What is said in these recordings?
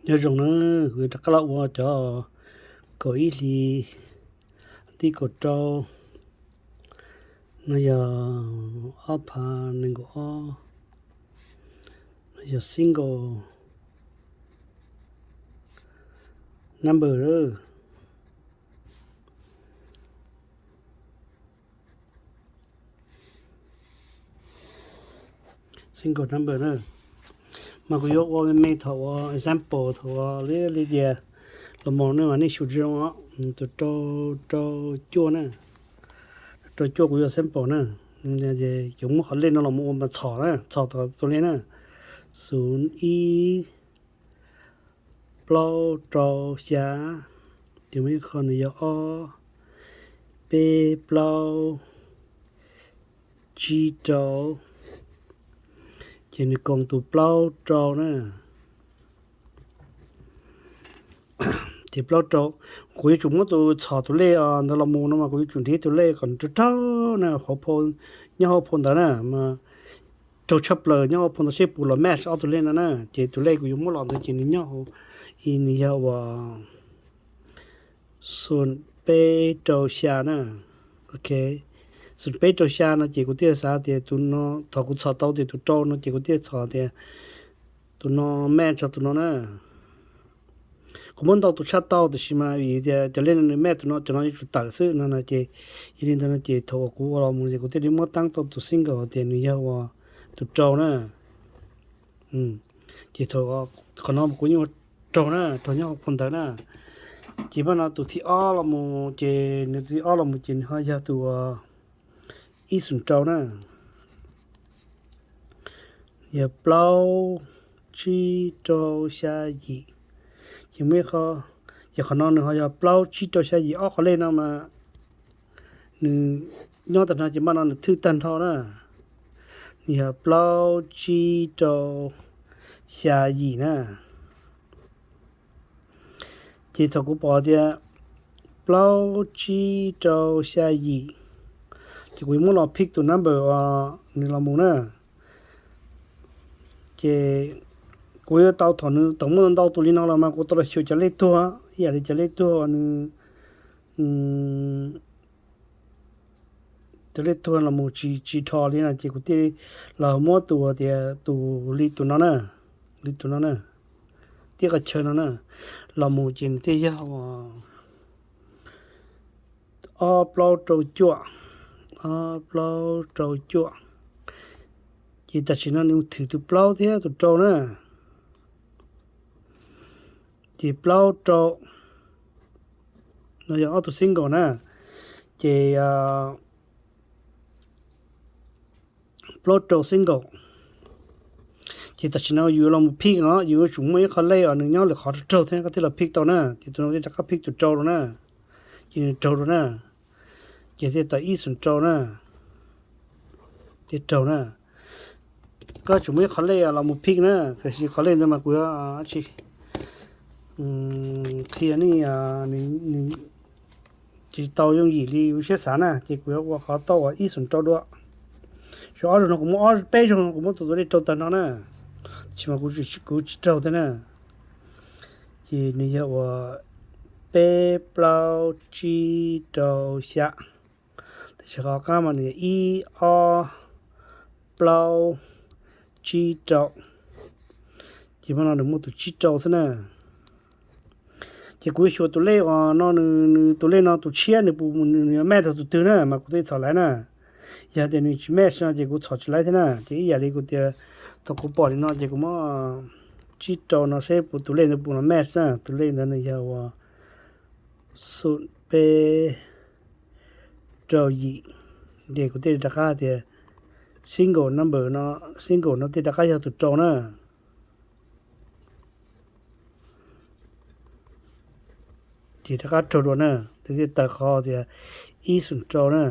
Nyob zoo na, kuv rov qab los ua cov kaum ib hlis, tib kaum rau, no yog ob phav nees nkaum ob, no yog single number. Single number na. Mas kuv yuav ua me me thaum ua example thaum ua li li tias los mus ne mas nej xyuas zoo os, tus rau, rau cuaj na, rau cuaj kuv yuav example na. Ces kuv muab qhov lej no los mus ua mas txhom na, txhom tau tus lej na, xum ib plaub rau xya, ces muaj ib qho nws yog ob peb plaub tsib rau, ces nws koom tus plaub rau na. Ces plaub rau, kuv yuav tsum muab tus txhom tus lej ntawd los mus no mas kuv yuav tsum nrhiav tus lej kom nws raug raug na, hauv phau, nyob hauv phau ntawd na, mas raug tshaj plaws nyob hauv phau ntawd seb puas los match ob tus lej no na. Ces tus lej kuv yuav muab los ntawd ces nws nyob hauv, nws yog uas xum peb rau xya na. Ok, xum peb rau xya no ces kuv thiaj xav tias tus no, thaum kuv txhom tau tias tus rau no ces kuv thiaj txhom tias tus no match rau tus no na. Kuv muab ntau tus tshaj tau tiam sis mas vim tias cov lej no nws match tus no, cov no yuav tsum tawm xwb no na. Ces yog li ntawd no ces thaum uas kuv ua los mus ces kuv thiaj li muab tab tau tus single tias nws yog uas tus rau na. Ces thaum qhov no kuv yeej ua raug na, raug nyob hauv phau ntawv na. Ces mas no tus thib ob los mus ces nws tus thib ob los mus ces nws ho yog tus ib xum rau na, yog plaub tsib rau xya yim. Ces muaj ib qho, ces qhov no nws ho yog plaub tsib rau xya yim, ob qhov lej no mas nws nyob tag nrho ces mas no nws thwj tag nrho na. Nws yog plaub tsib rau xya yim na. Ces thaum kuv pom tias plaub tsib rau xya yim, ces kuv yuav muab los pick tus number uas nws los mus na. Ces kuv yuav tau thaum nws tau muaj ntau tus li no los mas kuv tau los xyuas cov lej tuag, ib yam li cov lej tuag uas nws, cov lej tuag los mus tsis, tsis dhos li no ces kuv thiaj los muab tus tias tus li tus no na, li tus no na, tib qhov chaw no na, los mus ces nws thiaj yog ob plaub rau cuaj, ob plaub rau cuaj. Ces tam sim no nws thwm tus plaub thiab tus rau na. Ces plaub rau no yog ob tus single na. Ces plaub rau single. Ces tam sim no yus los mus pick os, yus yuav tsum muaj ib qho lej uas nws nyob lwm qhov raug thiab koj thiaj los pick tau na. Ces tus no thiaj rov qab pick tus rau rau na. Ces nws raug rau na. Ces thiaj tawm ib xum rau na. Thiaj raug na. Koj tsum muaj ib qho lej los mus pick na, tiam sis qhov lej ntawd mas kuv yuav tsis qhia nej, nws tsis tau yooj yim li yus siab xav na, ces kuv yuav ua qhov tau uas ib xum rau dua. Seb ob zaug no kuv muab ob peb zaug no kuv muab tus tus lej rau tag no na, tiam sis mas kuv, kuv tsis raug thiab na. Ces nws yog uas peb plaub tsib rau xya. Tiam sis qhov qab mas nws yog ib ob plaub tsib rau. Ces mas no nws muaj tus tsib rau xwb na. Ces kuv yuav xyuas tus lej uas no, nws tus lej no tus tshiab nws puas, nws yuav match rau tus twg na mas kuv thiaj txhom laiv na. Yog tias nws tsis match no ces kuv txhom tsis laiv thiab na. Ces ib yam li kuv tias thaum kuv pom li no ces kuv muab tsib rau no seb puas tus lej ntawd puas los match na. Tus lej ntawd nws yog uas xum peb rau yim. Ces kuv thiaj li rov qab tias single number no, single no thiaj rov qab yog tus rau na. Ces rov qab raug dua na, thiaj tawm qhov tias ib xum rau na.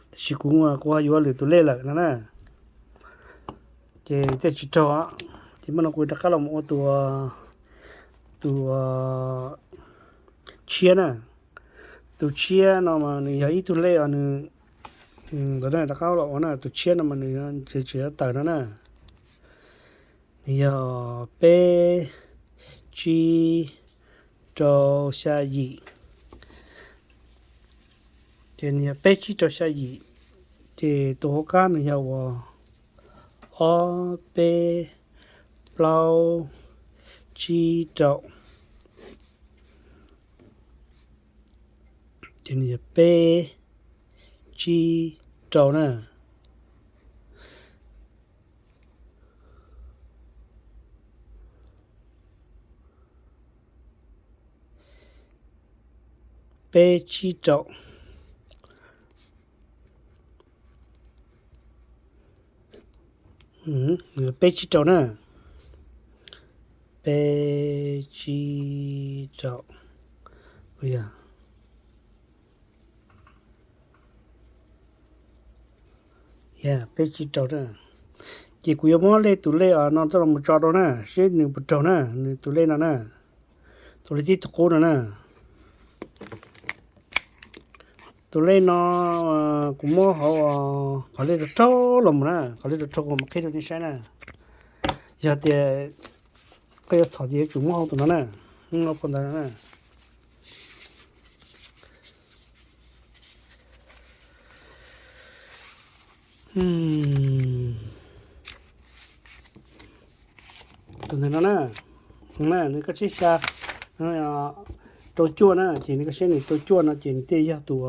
Tiam sis kuv, kuv ho yuav lwm tus lej lawm no na. Ces thiaj tsis raug. Ces mas no kuv rov qab los mus ua tus, tus tshiab na. Tus tshiab no mas nws yog ib tug lej uas nws, ntawd rov qab los ua na, tus tshiab no mas nws tseem yuav tawm no na. Nws yog peb tsib rau xya yim. Ces nws yog peb tsib rau xya yim. Ces tus hauv qab nws yog uas ob peb plaub tsib rau. Ces nws yog peb tsib rau na. Peb tsib rau. Peb tsib rau na. Peb tsib rau. Yog, yog peb tsib rau na. Ces kuv yuav muab lej tus lej no coj los mus tso rau na, seb nws puas raug na, nws tus lej no na. Tus lej tib tus qub no na. Tus lej no kuv muab hauv qhov lej rau rau los mus na, qhov lej rau rau kuv mam qhib rau nej saib na. Yog tias koj yuav txhom ces yuav tsum muab hauv tus no na, muab phau ntawv no na. Tus ntawm no na, nws koj tsheb xya rau cuaj na, ces nws koj saib nws rau cuaj no ces nws thiaj yog tus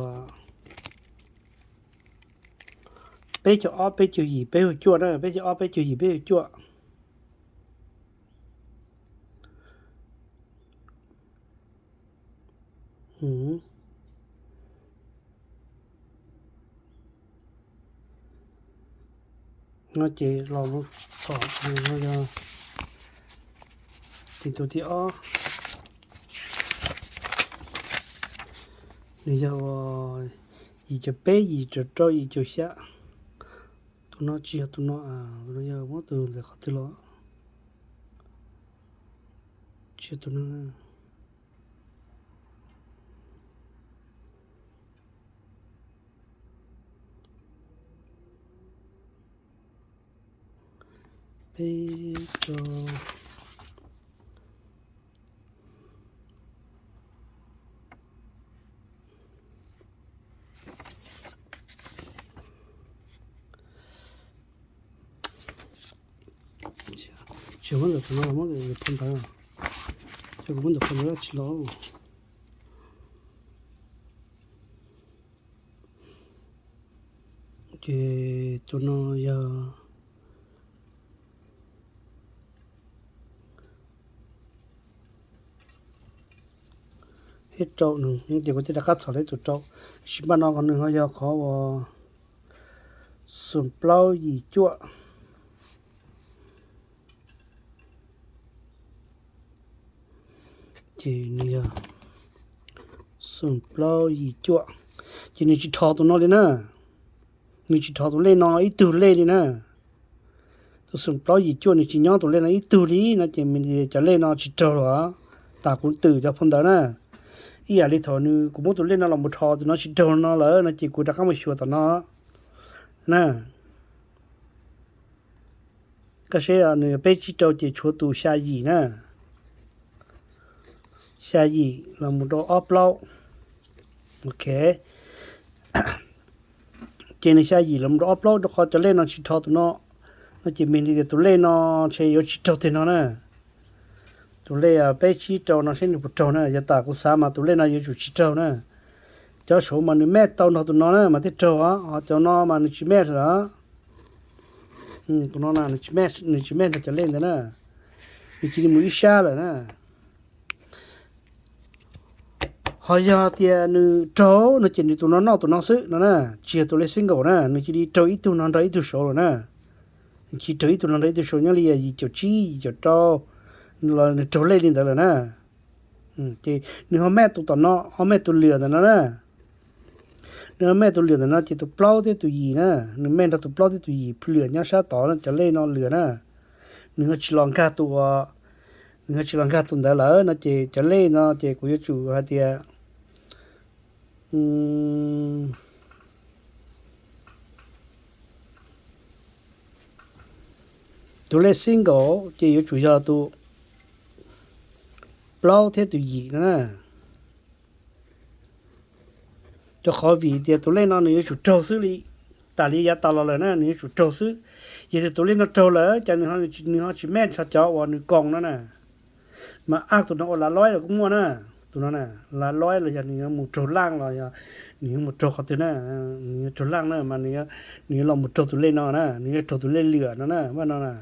peb caug ob peb caug yim peb caug cuaj na, peb caug ob peb caug yim peb caug cuaj. No ces los txhom, no yog ces tus thib ob, nws yog yim caum peb yim caum rau yim caum xya. Tus no tsis yog tus no, tus no yog muab tus ntawm qhov twg los? Tsis yog tus no. Peb rau. Tsis muab ntawm tus no, muab ntawm phau ntawv. Ces kuv muab ntawm phau ntawv tsis los. Ces tus no yog peb rau, ces kuv thiaj rov qab txhom lej tus rau. Tab sis npaj no qhov nws ho yog qhov uas xoom plaub yim cuaj. Ces nws yog xoom plaub yim cuaj, ces nws tsis rho tus no li na. Nws tsis rho tus lej no ib tug lej li na. Tus xoom plaub yim cuaj nws tsis nyob tus lej no ib tug li no ces cov lej no tsis raug los. Tas kuv twm cov phau ntawv na, ib yam li thaum nws kuv muab tus lej no los mus rho tus no tsis raug no lawm no ces kuv rov qab mus xyuas tom no na. Koj saib, nws peb tsib rau ces tshuav tus xya yim na. Xya yim los mus rau ob plaub. Ok. Ces nws xya yim los mus rau ob plaub rau qhov cov lej no tsis rho tus no, no ces mis li tias tus lej no ntshe yuav tsis raug tiag no na. Tus lej peb tsib rau no saib nws puas raug na, yog tas kuv xav mas tus lej no yuav tsum tsis raug na. Cov saud mas nws maj tau nrog tus no na mas thiaj raug os, ho cov no mas nws tsis maj lawm. Tus no nws tsis maj nrog cov lej ntawd na, nws cia li mus ib sab lawm na. Ho yog tias nws raug no ces nws tus no noj tus no xwb no na, tsis yog tus lej single na, nws cia li raug ib tug no nrog ib tug saud lawm na. Nws cia li raug ib tug no nrog ib tug saud nyob li yim caum tsib yim caum rau los nws raug lej li ntawd lawm na. Ces nws ho maj tus tom no, ho maj tus lwam ntawm no na. Nws ho maj tus lwam ntawm no ces tus plaub thiab tus yim na, nws maj nrog tus plaub thiab tus yim lwam nyob sab tod cov lej no lwam na. Nws ho tsis los nkag tus, nws ho tsis los nkag tus ntawd lawm no ces cov lej no ces kuv yuav tsum hais tias tus lej single ces yuav tsum yog tus plaub thiab tus yim no na. Rau qhov vim tias tus lej no nws yuav tsum raug xwb li, tas li yav tas los lawm na nws yuav tsum raug xwb. Yog tias tus lej no raug lawm ces nws ho tsis match nrog cov uas nws koom no na. Mas ab tus no ua lav loib los kuj muaj na, tus no na, lav loib los yog nws yuav mus raug laj los yog nws yuav mus raug qhov twg na, nws yuav raug laj na mas nws yuav los mus raug tus lej no na, nws yuav raug tus lej lwm no na, mas no na.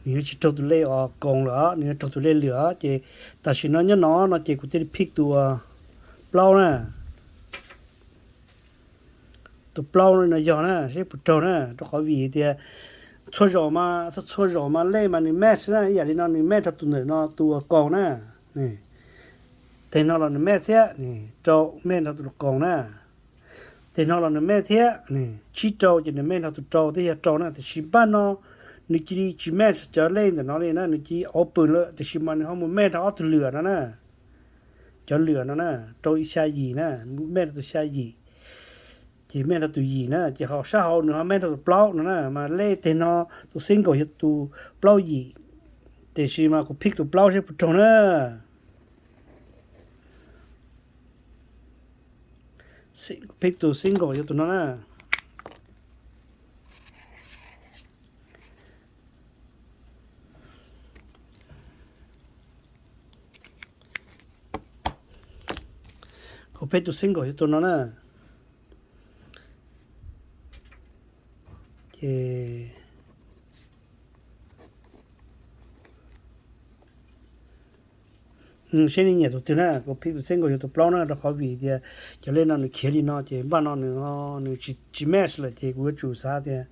Nws yuav tsis raug tus lej uas koom lawm os, nws yuav raug tus lej lwm os. Ces tam sim no nyob no no ces kuv thiaj li pick tus plaub na. Tus plaub no yog na, seb puas raug na, rau qhov vim tias txhua zaus mas, txhua zaus mas lej mas nws match na, ib yam li no nws match nrog tus ntawm no tus uas koom na. Teg no los nws match thiab, rau match nrog tus koom na. Teg no los nws match thiab, tsib rau ces nws match nrog tus rau thiab yog rau na, tiam sis npaj no nws cia li tsis match cov lej ntawm no li na, nws cia li open lawm, tiam sis mas nws ho mus match nrog ob tug lwm no na. Cov lwm no na, rau ib xya yim na, match nrog tus xya yim, ces match nrog tus yim na, ces ho sab hauv nws ho match nrog tus plaub no na, mas lej teg no tus single yog tus plaub yim, tiam sis mas kuv pick tus plaub seb puas raug na. Pick tus single yog tus no na. Kuv pick tus single yog tus no na. Ces seb nej nyiam tus twg na, kuv pick tus single yog tus plaub na, rau qhov vim tias cov lej no nws khiav li no ces npaj no nws, nws tsis match lawm ces kuv yuav tsum xav tias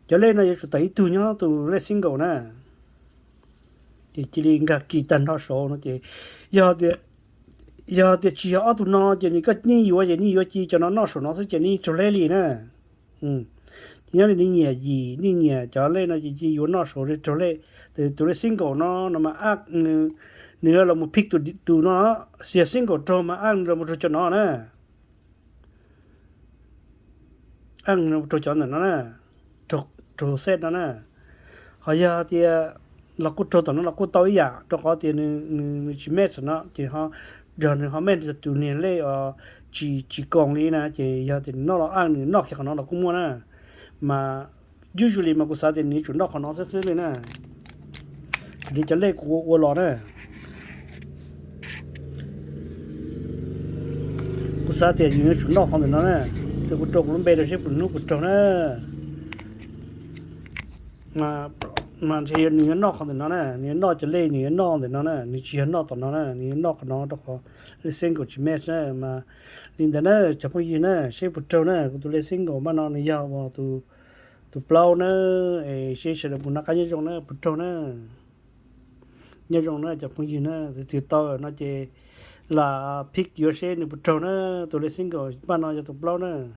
cov lej no yuav tsum tawm ib tug nyob tus lej single na. Ces cia li nkag kis tag nrho saud no ces yog tias, yog tias tsis yog ob tug no ces nws koj nej yuav ces nej yuav cia cov no noj saum no xwb ces nej raug lej li na. Ces nyob li nej nyiam yim, nej nyiam cov lej no ces cia yuav noj saud raug lej. Tus lej single no no mas ab, nws yuav los mus pick tus no, xyov single raug mas ab nws los mus raug cov no na. Ab nws los mus raug cov ntawm no na, raug set no na. Ho yog tias los kuj raug tom no los kuj tau ib yam, rau qhov tias nws tsis match no ces ho, yog nws ho match tus niag lej uas tsis, tsis koom li na, ces yog tias nws noj los ab nws noj kiag qhov no los kuj muaj na. Mas usually mas kuv xav tias nws yuav tsum noj qhov no xwb xwb li na. Raws li cov lej kuv ua los na, kuv xav tias nws yuav tsum noj qhov ntawm no na. Ces kuv rau kuv lub npe rau seb puas hnub puas raug na. Mas ntshe nws yuav noj qhov ntawm no na, nws yuav noj cov lej, nws yuav noj ntawm no na, nws tsis yog noj tom no na, nws yuav noj qhov no rau qhov lej single tsis match na. Mas li ntawd na cov phooj ywg na, seb puas raug na, kuv tus lej single npaj no nws yog uas tus plaub na. Es seb sawv daws puas noj qab nyob zoo na, puas raug na. Nyob zoo na cov phooj ywg na, tus twg tau no ces lam pick yuav seb nws puas raug na. Tus lej single npaj no yog tus plaub na.